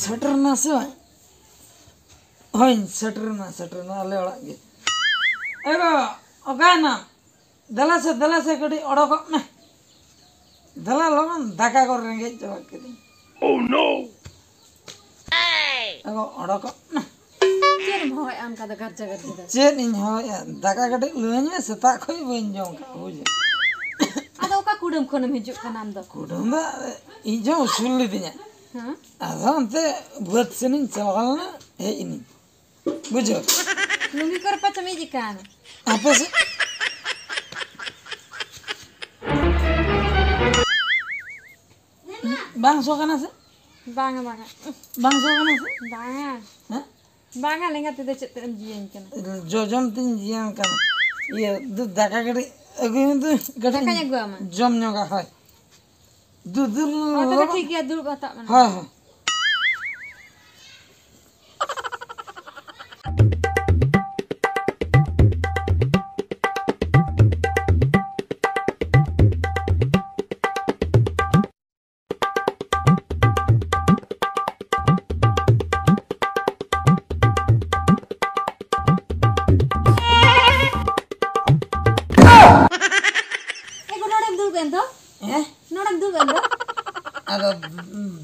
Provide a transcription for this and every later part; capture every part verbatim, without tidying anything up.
ᱥᱮᱴᱮᱨ ᱮᱱᱟ ᱥᱮ ᱵᱟᱝ? ᱦᱳᱭ, ᱥᱮᱴᱮᱨ ᱮᱱᱟ, ᱥᱮᱴᱮᱨ ᱮᱱᱟ ᱟᱞᱮ ᱚᱲᱟᱜ ᱜᱮ᱾ ᱮ ᱜᱚ, ᱚᱠᱟᱭᱮᱱᱟᱢ? ᱫᱮᱞᱟ ᱥᱮ, ᱫᱮᱞᱟ ᱥᱮ, ᱠᱟᱹᱴᱤᱡ ᱚᱰᱚᱠᱚᱜ ᱢᱮ᱾ ᱫᱮᱞᱟ ᱞᱚᱜᱚᱱ, ᱫᱟᱠᱟ ᱠᱚ ᱨᱮᱸᱜᱮᱡ ᱪᱟᱵᱟ ᱠᱤᱫᱤᱧ᱾ Oh no! ᱮ ᱜᱚ, ᱚᱰᱚᱠᱚᱜ ᱢᱮ᱾ ᱪᱮᱫ ᱮᱢ ᱦᱚᱦᱚᱭᱮᱫᱼᱟ ᱚᱱᱠᱟ ᱫᱚ ᱜᱟᱨᱡᱟ ᱜᱟᱨᱡᱟ ᱫᱚ? ᱪᱮᱫ ᱤᱧ ᱦᱚᱦᱚᱭᱮᱫᱼᱟ? ᱫᱟᱠᱟ ᱠᱟᱹᱴᱤᱡ ᱞᱟᱹᱭᱟᱹᱧ ᱢᱮ, ᱥᱮᱛᱟᱜ ᱠᱷᱚᱱ ᱵᱟᱹᱧ ᱡᱚᱢ ᱠᱟᱜᱼᱟ, ᱵᱩᱡᱷᱟᱹᱣ᱾ ᱟᱫᱚ ᱚᱠᱟ ᱠᱩᱰᱟᱹᱢ ᱠᱷᱚᱱᱮᱢ ᱦᱤᱡᱩᱜ ᱠᱟᱱᱟ ᱟᱢ ᱫᱚ? ᱠᱩᱰᱟᱹᱢ ᱫᱚ ᱤᱧ ᱦᱚᱸ ᱩᱥᱩᱞ ᱞᱤᱫᱤᱧᱟ᱾ ᱦᱮᱸ? ᱟᱫᱚ ᱚᱱᱛᱮ ᱵᱟᱹᱫᱽ ᱥᱮᱱᱤᱧ ᱪᱟᱞᱟᱣ ᱞᱮᱱᱟ, ᱦᱮᱡ ᱮᱱᱤᱧ᱾ ᱵᱩᱡᱷᱟᱹᱣ? ᱞᱩᱝᱜᱤ ᱠᱚᱨᱮ ᱯᱟᱪᱮᱢ ᱤᱡ ᱟᱠᱟᱱ? ᱟᱯᱮ ᱥᱮᱫ ᱵᱟᱝ ᱥᱚ ᱠᱟᱱᱟ ᱥᱮ? ᱵᱟᱝᱟ, ᱵᱟᱝᱟ᱾ ᱵᱟᱝ ᱥᱚ ᱠᱟᱱᱟ ᱥᱮ? ᱵᱟᱝᱟ᱾ ᱦᱮᱸ? ᱵᱟᱝᱟ, ᱞᱮᱸᱜᱟ ᱛᱤ ᱫᱚ ᱪᱮᱫ ᱛᱮᱢ ᱡᱤᱭᱟᱹᱧ ᱠᱟᱱᱟ? ᱡᱚᱡᱚᱢ ᱛᱤᱧ ᱡᱤᱭᱟᱹᱧ ᱠᱟᱱᱟ᱾ ᱤᱭᱟᱹ, ᱫᱩ, ᱫᱟᱠᱟ ᱠᱟᱹᱴᱤᱡ ᱟᱹᱜᱩᱭ ᱢᱮ ᱫᱩ, ᱠᱟᱹᱴᱤᱡ ᱫᱟᱠᱟᱧ ᱟᱹᱜᱩᱣᱟᱢᱟ? ᱡᱚᱢ ᱧᱚᱜᱟ, ᱦᱳᱭ᱾ ᱫᱩ, ᱫᱩ, ᱦᱳᱭ, ᱛᱚᱵᱮ ᱞᱚᱜᱚᱱ᱾ ᱴᱷᱤᱠ ᱜᱮᱭᱟ, ᱫᱩᱲᱩᱵ ᱦᱟᱛᱟᱲ ᱢᱮ᱾ ᱦᱳᱭ, ᱦᱳᱭ᱾ ᱮ ᱜᱚ, ᱱᱚᱰᱮᱢ ᱫᱩᱲᱩᱵ ᱮᱱ ᱫᱚ? ᱦᱮᱸ? ᱱᱚᱰᱮᱢ ᱫᱩᱲᱩᱵ ᱮᱱ ᱫᱚ? ᱟᱫᱚ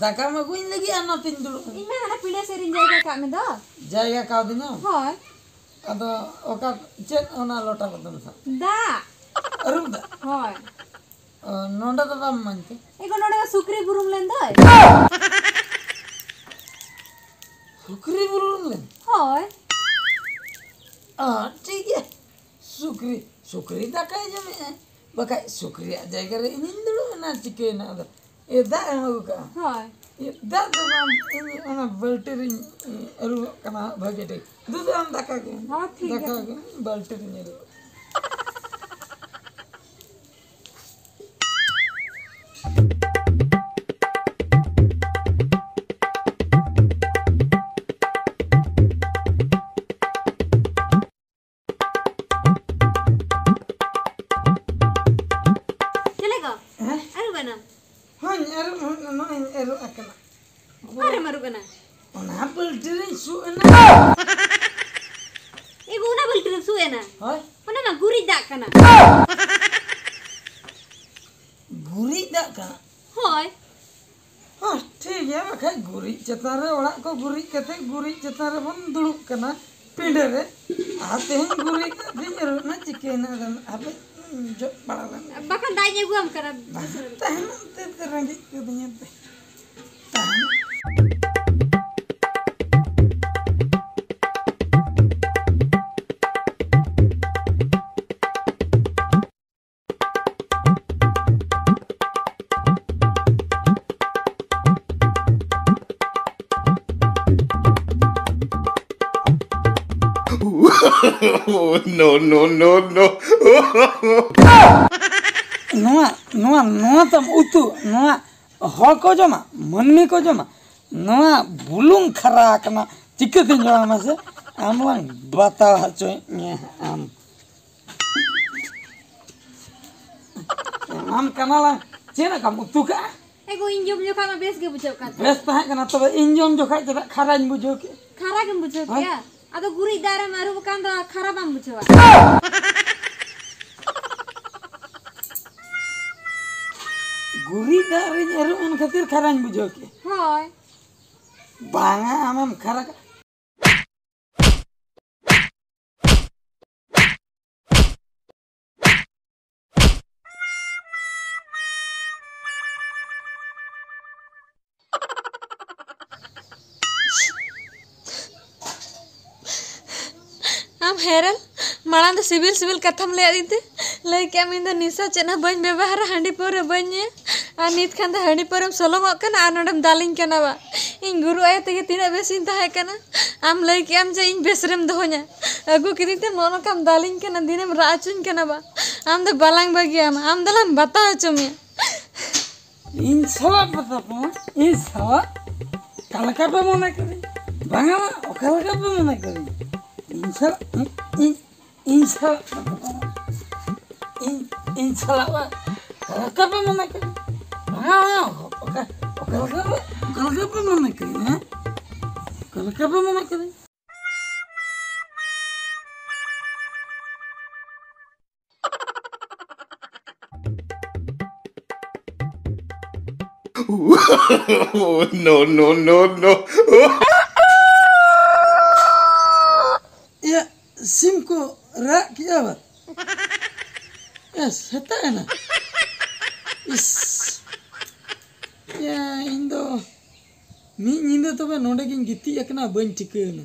ᱫᱟᱠᱟᱢ ᱟᱹᱜᱩᱧ ᱞᱟᱹᱜᱤᱫ ᱟᱨ ᱱᱚᱛᱮᱧ ᱫᱩᱲᱩᱵ ᱮᱱ᱾ ᱤᱧ ᱢᱟ ᱦᱟᱱᱟ ᱯᱤᱸᱰᱟᱹ ᱥᱮᱫ ᱨᱤᱧ ᱡᱟᱭᱜᱟ ᱠᱟᱜ ᱢᱮ ᱫᱚ᱾ ᱡᱟᱭᱜᱟ ᱠᱟᱣᱫᱤᱧᱟᱢ? ᱦᱳᱭ᱾ ᱟᱫᱚ ᱚᱠᱟ, ᱪᱮᱫ ᱚᱱᱟ ᱞᱚᱴᱟ ᱠᱚᱫᱚᱢ ᱥᱟᱵ? ᱫᱟᱜ᱾ ᱟᱹᱨᱩᱵ ᱫᱟᱜ? ᱦᱳᱭ᱾ ᱚ, ᱱᱚᱰᱮ ᱫᱚ ᱵᱟᱢ ᱢᱟᱧ ᱛᱮ? ᱮ ᱜᱚ, ᱱᱚᱰᱮ ᱢᱟ ᱥᱩᱠᱨᱤ ᱵᱩᱨᱩᱢ ᱞᱮᱱ ᱫᱚᱭ᱾ ᱥᱩᱠᱨᱤ ᱵᱩᱨᱩᱢ ᱞᱮᱱ? ᱦᱳᱭ᱾ ᱚ, ᱴᱷᱤᱠ ᱜᱮᱭᱟ᱾ ᱥᱩᱠᱨᱤ, ᱥᱩᱠᱨᱤ ᱫᱟᱠᱟᱭ ᱡᱚᱢᱮᱜᱼᱟ᱾ ᱵᱟᱠᱷᱟᱡ ᱥᱩᱠᱨᱤᱭᱟᱜ ᱡᱟᱭᱜᱟ ᱨᱮ ᱤᱧᱤᱧ ᱫᱩᱲᱩᱵ ᱮᱱᱟ, ᱪᱤᱠᱟᱹᱭᱮᱱᱟ ᱟᱫᱚ? ᱮ, ᱫᱟᱜ ᱮᱢ ᱟᱹᱜᱩ ᱠᱟᱜᱼᱟ? ᱦᱳᱭ᱾ ᱮ, ᱫᱟᱜ ᱫᱚ ᱵᱟᱝ, ᱤᱧ ᱚᱱᱟ ᱵᱟᱹᱞᱴᱤ ᱨᱤᱧ, ᱮ, ᱟᱹᱨᱩᱵᱚᱜ ᱠᱟᱱᱟ ᱦᱟᱸᱜ ᱵᱷᱟᱹᱜᱤ ᱴᱷᱤᱠ᱾ ᱫᱩ ᱫᱩ ᱟᱢ ᱫᱟᱠᱟ ᱜᱮ᱾ ᱦᱚᱸ, ᱴᱷᱤᱠ ᱜᱮᱭᱟ᱾ ᱫᱟᱠᱟ ᱜᱮ, ᱵᱟᱹᱞᱴᱤ ᱨᱤᱧ ᱟᱹᱨᱩᱵᱚᱜ᱾ ᱪᱮᱞᱮ ᱜᱚ? ᱦᱮᱸ? ᱟᱹᱨᱩᱵ ᱮᱱᱟᱢ? ᱦᱳᱭ, ᱟᱹᱨᱩᱵ, ᱱᱚᱜᱼᱚᱭ ᱟᱹᱨᱩᱵ ᱟᱠᱟᱱᱟ᱾ ᱚᱠᱟᱨᱮᱢ ᱟᱹᱨᱩᱵ ᱮᱱᱟ? ᱚᱱᱟ ᱵᱟᱹᱞᱴᱤ ᱨᱤᱧ ᱥᱩᱜ ᱮᱱᱟ᱾ ᱮ ᱜᱳ, ᱚᱱᱟ ᱵᱟᱹᱞᱴᱤ ᱨᱮᱢ ᱥᱩᱜ ᱮᱱᱟ? ᱦᱳᱭ᱾ ᱚᱱᱟ ᱢᱟ ᱜᱩᱨᱤᱡ ᱫᱟᱜ ᱠᱟᱱᱟ᱾ ᱜᱩᱨᱤᱡ ᱫᱟᱜ ᱠᱟᱱᱟ? ᱦᱳᱭ᱾ ᱦᱚᱸ, ᱴᱷᱤᱠ ᱜᱮᱭᱟ, ᱵᱟᱠᱷᱟᱡ ᱜᱩᱨᱤᱡ ᱪᱮᱛᱟᱱ ᱨᱮ ᱚᱲᱟᱜ ᱠᱚ ᱜᱩᱨᱤᱡ ᱠᱟᱛᱮ ᱜᱩᱨᱤᱡ ᱪᱮᱛᱟᱱ ᱨᱮᱵᱚᱱ ᱫᱩᱲᱩᱵ ᱠᱟᱱᱟ ᱯᱤᱸᱰᱟᱹ ᱨᱮ᱾ ᱟᱨ ᱛᱮᱦᱮᱧ ᱜᱩᱨᱤᱡ ᱫᱟᱜ ᱛᱮᱧ ᱟᱹᱨᱩᱵ ᱮᱱᱟ, ᱪᱤᱠᱟᱹᱭᱮᱱᱟ ᱟᱫᱚ? ᱦᱟᱯᱮ, ᱡᱚᱜ ᱵᱟᱲᱟ ᱞᱮᱱ᱾ ᱵᱟᱠᱷᱟᱱ ᱫᱟᱜ ᱤᱧ ᱟᱹᱜᱩᱣᱟᱢ ᱠᱟᱱᱟ᱾ ᱵᱟᱝ, ᱛᱟᱦᱮᱱ ᱚᱱᱛᱮ ᱛᱮ ᱨᱮᱸᱜᱮᱡ ᱠᱟᱹᱫᱤᱧᱟ ᱛᱮ᱾ ᱛᱟᱦᱮᱱ᱾ No, no, no, no. ᱱᱚᱣᱟ, ᱱᱚᱣᱟ, ᱱᱚᱣᱟ ᱛᱟᱢ ᱩᱛᱩ, ᱱᱚᱣᱟ ᱦᱚᱲ ᱠᱚ ᱡᱚᱢᱟ, ᱢᱟᱹᱱᱢᱤ ᱠᱚ ᱡᱚᱢᱟ, ᱱᱚᱣᱟ ᱵᱩᱞᱩᱝ ᱠᱷᱟᱨᱟ ᱟᱠᱟᱱᱟ, ᱪᱤᱠᱟᱹᱛᱮᱧ ᱡᱚᱢᱟ ᱢᱟᱥᱮ? ᱟᱢ ᱞᱟᱝ ᱵᱟᱛᱟᱣ ᱦᱚᱪᱚᱭᱮᱫ ᱢᱮᱭᱟ ᱟᱢ᱾ ᱮᱢᱟᱢ ᱠᱟᱱᱟ ᱞᱟᱝ, ᱪᱮᱫ ᱞᱮᱠᱟᱢ ᱩᱛᱩ ᱠᱟᱜᱼᱟ? ᱮ ᱜᱳ, ᱤᱧ ᱡᱚᱢ ᱡᱚᱠᱷᱟᱡ ᱢᱟ ᱵᱮᱥ ᱜᱮ ᱵᱩᱡᱷᱟᱹᱜ ᱠᱟᱱ ᱛᱟᱦᱮᱸ᱾ ᱵᱮᱥ ᱛᱟᱦᱮᱸ ᱠᱟᱱᱟ, ᱛᱚᱵᱮ ᱤᱧ ᱡᱚᱢ ᱡᱚᱠᱷᱟᱡ ᱪᱮᱫᱟᱜ ᱠᱷᱟᱨᱟᱧ ᱵᱩᱡᱷᱟᱹᱣ ᱠᱮᱫ? ᱠᱷᱟᱨᱟ ᱜᱮᱢ ᱵᱩᱡᱷᱟᱹᱣ ᱦᱮᱸ? ᱠᱮᱜᱼᱟ? ᱟᱫᱚ ᱜᱩᱨᱤᱡ ᱫᱟᱜ ᱨᱮᱢ ᱟᱹᱨᱩᱵ ᱟᱠᱟᱱ ᱫᱚ ᱠᱷᱟᱨᱟ ᱵᱟᱢ ᱵᱩᱡᱷᱟᱹᱣᱟ? ᱜᱩᱨᱤᱡ ᱫᱟᱜ ᱨᱤᱧ ᱟᱹᱨᱩᱵ ᱮᱱ ᱠᱷᱟᱹᱛᱤᱨ ᱠᱷᱟᱨᱟᱧ ᱵᱩᱡᱷᱟᱹᱣ ᱠᱮᱜᱼᱟ᱾ ᱦᱳᱭ᱾ ᱵᱟᱝᱟ, ᱟᱢᱮᱢ ᱠᱷᱟᱨᱟ ᱠᱟ-, ᱟᱢ ᱦᱮᱨᱮᱞ, ᱢᱟᱲᱟᱝ ᱫᱚ ᱥᱤᱵᱤᱞ ᱥᱤᱵᱤᱞ ᱠᱟᱛᱷᱟᱢ ᱞᱟᱹᱭ ᱟᱹᱫᱤᱧ ᱛᱮ, ᱞᱟᱹᱭ ᱠᱮᱜ ᱟᱢ ᱤᱧ ᱫᱚ ᱱᱤᱥᱟ ᱪᱮᱫ ᱦᱚᱸ ᱵᱟᱹᱧ ᱵᱮᱵᱚᱦᱟᱨᱟ, ᱦᱟᱺᱰᱤ ᱯᱟᱹᱣᱨᱟᱹ ᱵᱟᱹᱧ ᱧᱩᱭᱟ, ᱟᱨ ᱱᱤᱛ ᱠᱷᱟᱱ ᱫᱚ ᱦᱟᱺᱰᱤ ᱯᱟᱹᱣᱨᱟᱹᱢ ᱥᱚᱞᱚᱝᱚᱜ ᱠᱟᱱᱟ ᱟᱨ ᱱᱚᱰᱮᱢ ᱫᱟᱞᱤᱧ ᱠᱟᱱᱟ ᱵᱟ᱾ ᱤᱧ ᱜᱩᱨᱩ ᱟᱭᱳ ᱛᱮᱜᱮ ᱛᱤᱱᱟᱹᱜ ᱵᱮᱥᱤᱧ ᱛᱟᱦᱮᱸ ᱠᱟᱱᱟ, ᱟᱢ ᱞᱟᱹᱭ ᱠᱮᱜ ᱟᱢ ᱡᱮ ᱤᱧ ᱵᱮᱥ ᱨᱮᱢ ᱫᱚᱦᱚᱧᱟ, ᱟᱹᱜᱩ ᱠᱤᱫᱤᱧ ᱛᱮ ᱱᱚᱜᱼᱚ ᱱᱚᱝᱠᱟᱢ ᱫᱟᱞᱤᱧ ᱠᱟᱱᱟ, ᱫᱤᱱᱮᱢ ᱨᱟᱜ ᱦᱚᱪᱚᱧ ᱠᱟᱱᱟ ᱵᱟ᱾ ᱟᱢ ᱫᱚ ᱵᱟᱞᱟᱝ ᱵᱟᱹᱜᱤᱭᱟᱢᱟ, ᱟᱢ ᱫᱚᱞᱟᱝ ᱵᱟᱛᱟ ᱦᱚᱪᱚ ᱢᱮᱭᱟ᱾ ᱤᱧ ᱥᱟᱞᱟᱜ ᱯᱮ ᱛᱟᱯᱟᱢᱟ? ᱤᱧ ᱥᱟᱞᱟᱜ? ᱚᱠᱟ ᱞᱮᱠᱟ ᱯᱮ ᱢᱚᱱᱮ ᱠᱤᱫᱤᱧ? ᱵᱟᱝᱟ, ᱚᱠᱟ ᱞᱮᱠᱟ ᱯᱮ ᱢᱚᱱᱮ ᱠᱤᱫᱤᱧ? ᱤᱧ ᱥᱟᱞᱟᱜ, ᱤᱧ, ᱤᱧ, ᱤᱧ ᱥᱟᱞᱟᱜ ᱯᱮ ᱛᱟᱯᱟᱢᱟ? ᱤᱧ, ᱤᱧ ᱥᱟᱞᱟᱜ ᱵᱟ-, ᱚᱠᱟ ᱞᱮᱠᱟ ᱯᱮ ᱢᱚᱱᱮ ᱠᱤᱫᱤᱧ? ᱵᱟᱝᱟ, ᱵᱟᱝᱟ, ᱚᱠᱟ, ᱚᱠᱟ ᱞᱮᱠᱟ ᱯᱮ, ᱚᱠᱟ ᱞᱮᱠᱟ ᱵᱟᱯᱮ ᱢᱟᱱᱟ ᱠᱟᱹᱫᱟᱹᱧ, ᱦᱮᱸ? ᱚᱠᱟ ᱞᱮᱠᱟ ᱯᱮ ᱢᱟᱱᱟ ᱠᱟᱹᱫᱟᱹᱧ? No, no, no, no. ᱮᱭᱟ, ᱥᱤᱢ ᱠᱚ ᱨᱟᱜ ᱠᱮᱜᱼᱟ ᱵᱟ? ᱮ, ᱥᱮᱛᱟᱜ ᱮᱱᱟ᱾ ᱤᱥ, ᱮᱭᱟ, ᱤᱧ ᱫᱚ ᱢᱤᱫ ᱧᱤᱫᱟᱹ ᱛᱚᱵᱮ ᱱᱚᱰᱮ ᱜᱤᱧ ᱜᱤᱛᱤᱡ ᱟᱠᱟᱱᱟ, ᱵᱟᱹᱧ ᱴᱷᱤᱠᱟᱹ ᱮᱱᱟ᱾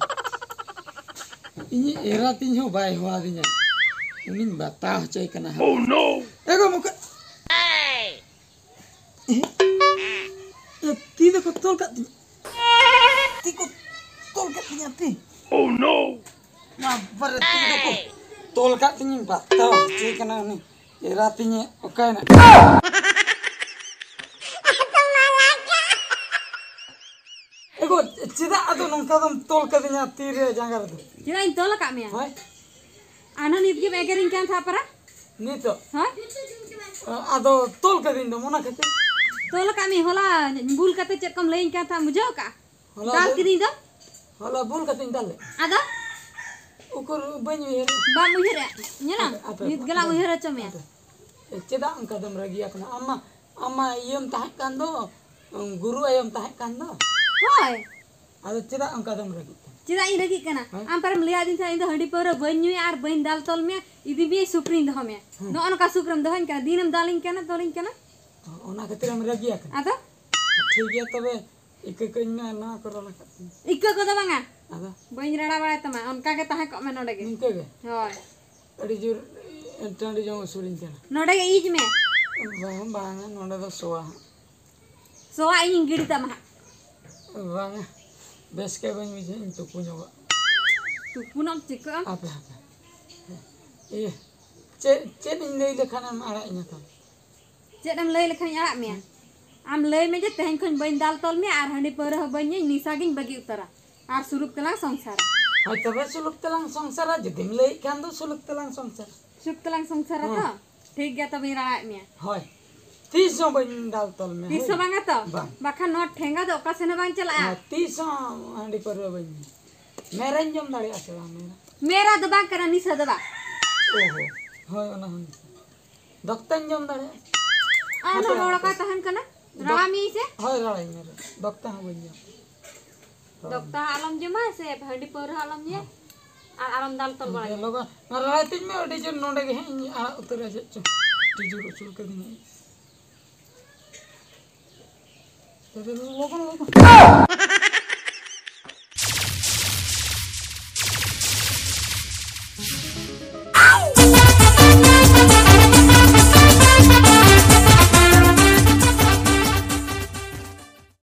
ᱤᱧᱤᱡ ᱮᱨᱟ ᱛᱤᱧ ᱦᱚᱸ ᱵᱟᱭ ᱦᱚᱦᱚ ᱟᱹᱫᱤᱧᱟ, ᱩᱱᱤᱧ ᱵᱟᱛᱟ ᱦᱚᱪᱚᱭ ᱠᱟᱱᱟ ᱦᱟᱸᱜ᱾ Oh no! ᱮ ᱜᱚ ᱢᱚᱠᱟ-, ᱮ, ᱛᱤ ᱫᱚᱠᱚ ᱛᱚᱞ ᱠᱟᱜ ᱛᱤᱧᱟ, ᱛᱤ ᱠᱚ ᱛᱚᱞ ᱠᱟᱜ ᱛᱤᱧᱟ, ᱛᱤ᱾ Oh no! ᱵᱟᱵᱟᱨᱮ, ᱛᱤ ᱫᱚᱠᱚ ᱛᱚᱞ ᱠᱟᱜ ᱛᱤᱧᱟ, ᱵᱟᱛᱟ ᱦᱚᱪᱚᱭ ᱠᱟᱱᱟ ᱩᱱᱤ᱾ ᱮᱨᱟ ᱛᱤᱧᱮ ᱚᱠᱟᱭᱮᱱᱟ? ᱮᱜᱳ, ᱪᱮᱫᱟᱜ ᱟᱫᱚ ᱱᱚᱝᱠᱟ ᱫᱚᱢ ᱛᱚᱞ ᱠᱟᱫᱤᱧᱟ ᱛᱤ ᱨᱮ ᱡᱟᱸᱜᱟ ᱨᱮᱫᱚ? ᱪᱮᱫᱟᱜ ᱤᱧ ᱛᱚᱞ ᱟᱠᱟᱫ ᱢᱮᱭᱟ? ᱦᱳᱭ᱾ ᱟᱨ ᱱᱤᱛ ᱜᱮᱢ ᱮᱜᱮᱨᱤᱧ ᱠᱟᱱ ᱛᱟᱦᱮᱸᱫ ᱯᱟᱨᱟ? ᱱᱤᱛᱚᱜ? ᱦᱳᱭ᱾ ᱟᱫᱚ ᱛᱚᱞ ᱠᱟᱫᱤᱧ ᱫᱚᱢ ᱚᱱᱟ ᱠᱷᱟᱹᱛᱤᱨ᱾ ᱛᱚᱞ ᱟᱠᱟᱫ ᱢᱮᱭᱟ, ᱦᱚᱞᱟ ᱵᱩᱞ ᱠᱟᱛᱮ ᱪᱮᱫ ᱠᱚᱢ ᱞᱟᱹᱭᱟᱹᱧ ᱠᱟᱱ ᱛᱟᱦᱮᱸᱫ, ᱵᱩᱡᱷᱟᱹᱣ ᱠᱟᱜᱼᱟ? ᱦᱚᱞᱟ ᱫᱟᱞ ᱵᱩᱞ ᱠᱤᱫᱤᱧ ᱫᱚ᱾ ᱦᱚᱞᱟ ᱵᱩᱞ ᱠᱟᱛᱮᱧ ᱫᱟᱞ ᱞᱮᱫ᱾ ᱟᱫᱚ? ᱩᱠᱩᱨ ᱵᱟᱹᱧ ᱩᱭᱦᱟᱹᱨ᱾ ᱵᱟᱢ ᱩᱭᱦᱟᱹᱨᱮᱫᱼᱟ? ᱧᱮᱞᱟᱢ, ᱟᱯᱮ, ᱟᱯᱮ, ᱱᱤᱛ ᱜᱮᱞᱟᱝ ᱟᱯᱮ, ᱩᱭᱦᱟᱹᱨ ᱦᱚᱪᱚ ᱢᱮᱭᱟ᱾ ᱟᱯᱮ᱾ ᱮ, ᱪᱮᱫᱟᱜ ᱚᱱᱠᱟ ᱫᱚᱢ ᱨᱟᱹᱜᱤ ᱟᱠᱟᱱᱟ? ᱟᱢ ᱢᱟ, ᱟᱢ ᱢᱟ ᱤᱭᱟᱹᱢ ᱛᱟᱦᱮᱸ ᱠᱟᱱ ᱫᱚ, ᱜᱩᱨᱩ ᱟᱭᱳᱢ ᱛᱟᱦᱮᱸ ᱠᱟᱱ ᱫᱚ᱾ ᱦᱳᱭ᱾ ᱟᱫᱚ ᱪᱮᱫᱟᱜ ᱚᱱᱠᱟ ᱫᱚᱢ ᱨᱟᱹᱜᱤᱜ ᱠᱟᱱᱟ? ᱪᱮᱫᱟᱜ ᱤᱧ ᱨᱟᱹᱜᱤᱜ ᱠᱟᱱᱟ? ᱦᱮᱸ? ᱟᱢ ᱯᱟᱨᱮᱢ ᱞᱟᱹᱭ ᱟᱹᱫᱤᱧ ᱛᱟᱦᱮᱸᱫ, ᱤᱧ ᱫᱚ ᱦᱟᱺᱰᱤ ᱯᱟᱹᱣᱨᱟᱹ ᱵᱟᱹᱧ ᱧᱩᱭᱟ ᱟᱨ ᱵᱟᱹᱧ ᱫᱟᱞ ᱛᱚᱞ ᱢᱮᱭᱟ, ᱤᱫᱤ ᱢᱮᱭᱟᱹᱧ ᱥᱩᱠᱨᱤᱧ ᱫᱚᱦᱚ ᱢᱮᱭᱟ᱾ ᱦᱮᱸ᱾ ᱱᱚᱜᱼᱚ ᱱᱚᱝᱠᱟ ᱥᱩᱠᱨᱮᱢ ᱫᱚᱦᱚᱧ ᱠᱟᱱᱟ, ᱫᱤᱱᱮᱢ ᱫᱟᱞᱤᱧ ᱠᱟᱱᱟ, ᱛᱚᱞᱤᱧ ᱠᱟᱱᱟ᱾ ᱚᱱᱟ ᱠᱷᱟᱹᱛᱤᱨ ᱮᱢ ᱨᱟᱹᱜᱤ ᱟᱠᱟᱱᱟ? ᱟᱫᱚ? ᱴᱷᱤᱠ ᱜᱮᱭᱟ ᱛᱚᱵᱮ, ᱤᱠᱟᱹ ᱠᱟᱹᱧ ᱢᱮ, ᱱᱚᱣᱟ ᱠᱚ ᱨᱚᱲ ᱟᱠᱟᱫ ᱛᱤᱧ᱾ ᱤᱠᱟᱹ ᱠᱚᱫᱚ ᱵᱟᱝᱟ᱾ ᱟᱫᱚ? ᱵᱟᱹᱧ ᱨᱟᱲᱟ ᱵᱟᱲᱟᱭ ᱛᱟᱢᱟ, ᱚᱱᱠᱟ ᱜᱮ ᱛᱟᱦᱮᱸ ᱠᱚᱜ ᱢᱮ ᱱᱚᱰᱮ ᱜᱮ᱾ ᱱᱤᱝᱠᱟᱹ ᱜᱮ? ᱦᱳᱭ᱾ ᱟᱹᱰᱤ ᱡᱳᱨ ᱴᱟᱺᱰᱤ ᱡᱚᱝ ᱩᱥᱩᱞᱤᱧ ᱠᱟᱱᱟ᱾ ᱱᱚᱰᱮ ᱜᱮ ᱤᱡ ᱢᱮ᱾ ᱵᱟᱝ, ᱵᱟᱝᱟ, ᱱᱚᱰᱮ ᱫᱚ ᱥᱚᱣᱟ ᱦᱟᱸᱜ᱾ ᱥᱚᱣᱟ ᱤᱧᱤᱧ ᱜᱤᱰᱤ ᱛᱟᱢᱟ ᱦᱟᱸᱜ᱾ ᱵᱟᱝᱟ, ᱵᱮᱥ ᱜᱮ ᱵᱟᱹᱧ ᱵᱩᱡᱷᱟᱹᱣ, ᱤᱧ ᱛᱩᱯᱩ ᱧᱚᱜᱚᱜ᱾ ᱛᱩᱯᱩᱱᱟᱢ ᱪᱤᱠᱟᱹᱜᱼᱟ? ᱦᱟᱯᱮ, ᱦᱟᱯᱮ᱾ ᱤᱭᱟᱹ, ᱪᱮᱫ, ᱪᱮᱫ ᱤᱧ ᱞᱟᱹᱭ ᱞᱮᱠᱷᱟᱱᱮᱢ ᱟᱲᱟᱜ ᱤᱧᱟ ᱛᱟᱢ? ᱪᱮᱫ ᱮᱢ ᱞᱟᱹᱭ ᱞᱮᱠᱷᱟᱱᱤᱧ ᱟᱲᱟᱜ ᱢᱮᱭᱟ? ᱦᱮᱸ᱾ ᱟᱢ ᱞᱟᱹᱭ ᱢᱮ ᱡᱮ ᱛᱮᱦᱮᱧ ᱠᱷᱚᱱ ᱵᱟᱹᱧ ᱫᱟᱞ ᱛᱚᱞ ᱢᱮᱭᱟ ᱟᱨ ᱦᱟᱺᱰᱤ ᱯᱟᱹᱣᱨᱟᱹ ᱦᱚᱸ ᱵᱟᱹᱧ ᱧᱩᱭ, ᱱᱤᱥᱟ ᱜᱤᱧ ᱵᱟᱹᱜᱤ ᱩᱛᱟᱹᱨᱟ᱾ ᱟᱨ ᱥᱩᱞᱩᱠ ᱛᱮᱞᱟᱝ ᱥᱚᱝᱥᱟᱨᱟ᱾ ᱦᱳᱭ ᱛᱚᱵᱮ ᱥᱩᱞᱩᱠ ᱛᱮᱞᱟᱝ ᱥᱚᱝᱥᱟᱨᱟ, ᱡᱩᱫᱤᱢ ᱞᱟᱹᱭᱮᱫ ᱠᱷᱟᱱ ᱫᱚ ᱥᱩᱞᱩᱠ ᱛᱮᱞᱟᱝ ᱥᱚᱝᱥᱟᱨᱟ᱾ ᱥᱩᱞᱩᱠ ᱛᱮᱞᱟᱝ ᱥᱚᱝᱥᱟᱨᱟ ᱛᱚ? ᱦᱮᱸ᱾ ᱴᱷᱤᱠ ᱜᱮᱭᱟ, ᱛᱚᱵᱮᱧ ᱨᱟᱲᱟᱭᱮᱫ ᱢᱮᱭᱟ᱾ ᱦᱳᱭ᱾ ᱛᱤᱥ ᱦᱚᱸ ᱵᱟᱹᱧ ᱫᱟᱞ ᱛᱚᱞ ᱢᱮᱭᱟ᱾ ᱛᱤᱥ ᱦᱚᱸ ᱵᱟᱝᱟ ᱛᱚ? ᱵᱟᱝ᱾ ᱵᱟᱠᱷᱟᱱ ᱱᱚᱣᱟ ᱴᱷᱮᱸᱜᱟ ᱫᱚ ᱚᱠᱟ ᱥᱮᱱ ᱦᱚᱸ ᱵᱟᱝ ᱪᱟᱞᱟᱜᱼᱟ᱾ ᱦᱮᱸ, ᱛᱤᱥ ᱦᱚᱸ ᱦᱟᱺᱰᱤ ᱯᱟᱹᱣᱨᱟᱹ ᱵᱟᱹᱧ ᱧᱩᱭᱟ᱾ ᱢᱮᱨᱟᱧ ᱡᱚᱢ ᱫᱟᱲᱮᱭᱟᱜᱼᱟ ᱥᱮ ᱵᱟᱝ ᱢᱮᱨᱟ? ᱢᱮᱨᱟ ᱫᱚ ᱵᱟᱝ ᱠᱟᱱᱟ, ᱱᱤᱥᱟᱹ ᱫᱚ ᱵᱟᱝ᱾ ᱳᱦᱳ, ᱦᱳᱭ, ᱚᱱᱟ ᱦᱚᱸ ᱱᱤᱥᱟᱹ᱾ ᱫᱚᱠᱛᱟᱧ ᱡᱚᱢ ᱫᱟᱲᱮᱭᱟᱜᱼᱟ᱾ ᱟᱨ ᱚᱱᱟ ᱦᱟᱯᱮ, ᱦᱚᱲ ᱦᱟᱯᱮ᱾ ᱚᱠᱟᱭ ᱛᱟᱦᱮᱱ ᱠᱟᱱᱟ? ᱫᱚᱠ-, ᱨᱟᱲᱟ ᱢᱮᱭᱟᱹᱧ ᱥᱮ? ᱦᱳᱭ, ᱨᱟᱲᱟᱧ ᱢᱮ᱾ ᱫᱚᱠᱛᱟ ᱦᱚᱸ ᱵᱟᱹᱧ ᱡᱚᱢ᱾ ᱫᱚᱠᱛᱟ ᱦᱚᱸ ᱟᱞᱚᱢ ᱡᱚᱢᱟ ᱥᱮ ᱦᱟᱺᱰᱤ ᱯᱟᱹᱣᱨᱟᱹ ᱦᱚᱸ ᱟᱞᱚᱢ ᱧᱩᱭᱟ᱾ ᱟᱨ ᱟᱞᱚᱢ ᱫᱟᱞ ᱛᱚᱞ ᱵᱟᱲᱟᱭᱟ᱾ ᱞᱚᱜᱚᱱ, ᱚᱱᱟ ᱨᱟᱲᱟᱭ ᱛᱤᱧ ᱢᱮ, ᱟᱹᱰᱤ ᱡᱳᱨ ᱱᱚᱰᱮ ᱜᱮ ᱦᱟᱸᱜ ᱤᱧ ᱟᱲᱟᱜ ᱩᱛᱟᱹᱨᱟ, ᱪᱮᱫ ᱪᱚ᱾ ᱟᱹᱰᱤ ᱡᱳᱨ ᱩᱥᱩᱞ ᱠᱟᱹᱫᱤᱧᱟ᱾ ᱞᱚᱜᱚᱱ, ᱞᱚᱜᱚᱱ᱾